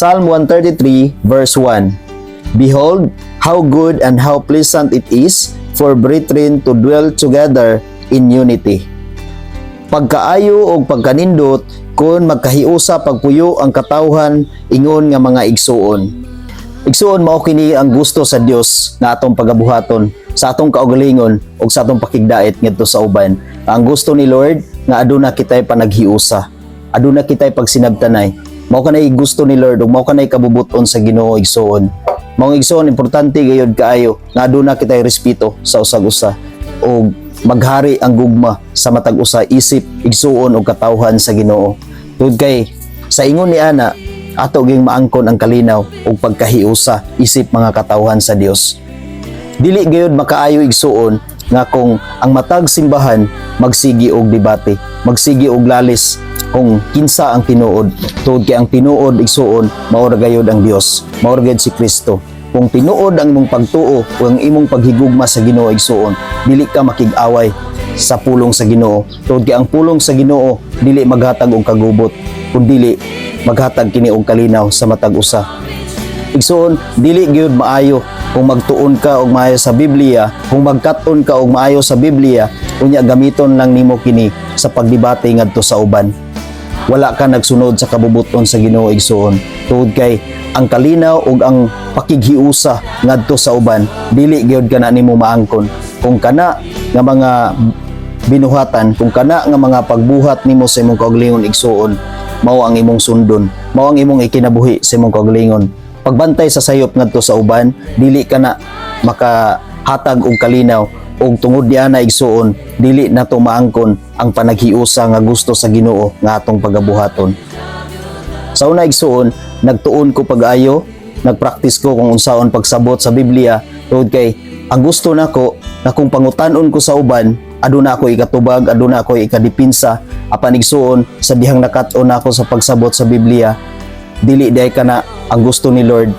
Psalm 133 verse 1. Behold, how good and how pleasant it is for brethren to dwell together in unity. Pagkaayo og pagkanindot kung magkahiusa pagpuyo ang katawhan ingon nga mga igsuon. Igsuon, mao kini ang gusto sa Dios nga atong pagabuhaton sa atong kaugalingon ug sa atong pakigdait ngadto sa uban. Ang gusto ni Lord nga aduna kitay panaghiusa. Aduna kitay pagsinabtanay. Mao kanay gusto ni Lord ug mao kanay kabubuton sa Ginoo, igsuon. Mao, igsuon, importante gayud kaayo nga aduna kitay respeto sa usag usa ug maghari ang gugma sa matag usa isip igsuon og katawhan sa Ginoo. Tungod kay sa ingon ni ana, ato ging maangkon ang kalinaw ug pagkahiusa isip mga katawhan sa Dios. Dili gayud makaayo, igsuon, nga kung ang matag simbahan magsigi og debate, magsigi og lalis kung kinsa ang tinuod. Tungod kay ang tinuod, igsuon, mao ra gayud ang Dios, mao ra gayud si Kristo. Kung tinuod ang imong pagtuo o ang imong paghigugma sa Ginoo, igsuon, dili ka makig-away sa pulong sa Ginoo. Tungod kay ang pulong sa Ginoo dili maghatag og kagubot, kun dili maghatag kini og kalinaw sa matag usa. Igsuon, dili gyud maayo kung magtuon ka og maayo sa Biblia, kung magkat-on ka og maayo sa Biblia, unya gamiton lang nimo kini sa pagdebate ngadto sa uban. Wala ka nagsunod sa kabubuton sa Ginoo, igsuon. Tungod kay ang kalinaw ug ang pakighiusa ngadto sa uban, dili gyud kana nimo maangkon. Kung kana nga mga binuhatan, kung kana nga mga pagbuhat nimo sa imong kaugalingon, igsuon, mao ang imong sundon, mao ang imong ikinabuhi sa imong kaugalingon. Pagbantay sa sayop ngadto sa uban, dili ka na makahatag og kalinaw ug tungod niana, igsuon, dili nato maangkon ang panaghiusa nga gusto sa Ginoo nga atong pagabuhaton. Sa una, igsuon, nagtuon ko pag-ayo, nagpractice ko kung unsaon pagsabot sa Biblia tungod kay ang gusto nako na kung pangutan-on ko sa uban, aduna ako ikatubag, aduna ako ikadipinsa. Apan, igsuon, sa dihang nakat-on nako sa pagsabot sa Biblia, dili diay kana ang gusto ni Lord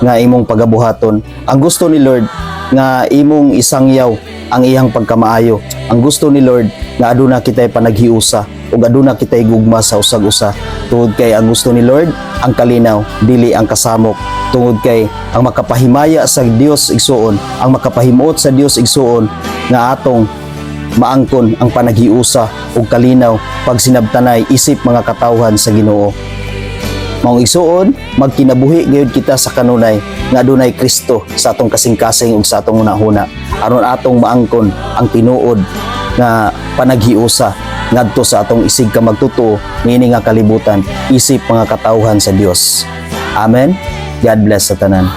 nga imong pagabuhaton. Ang gusto ni Lord nga imong isangyaw ang iyang pagkamaayo. Ang gusto ni Lord nga aduna kitay panaghiusa ug aduna kitay gugma sa usag-usa. Tungod kay ang gusto ni Lord ang kalinaw, dili ang kasamok. Tungod kay ang makapahimaya sa Dios, igsuon, ang makapahimuot sa Dios, igsuon, nga atong maangkon ang panaghiusa ug kalinaw pagsinabtanay isip mga katawhan sa Ginoo. Maong igsuon, magkinabuhi gayud kita sa kanunay nga adunay Kristo sa atong kasing-kasing ug sa atong hunahuna aron atong maangkon ang tinuod nga panaghiusa ngadto sa atong isig ka magtutuo niini nga kalibutan isip mga katawhan sa Dios. Amen. God bless sa tanan.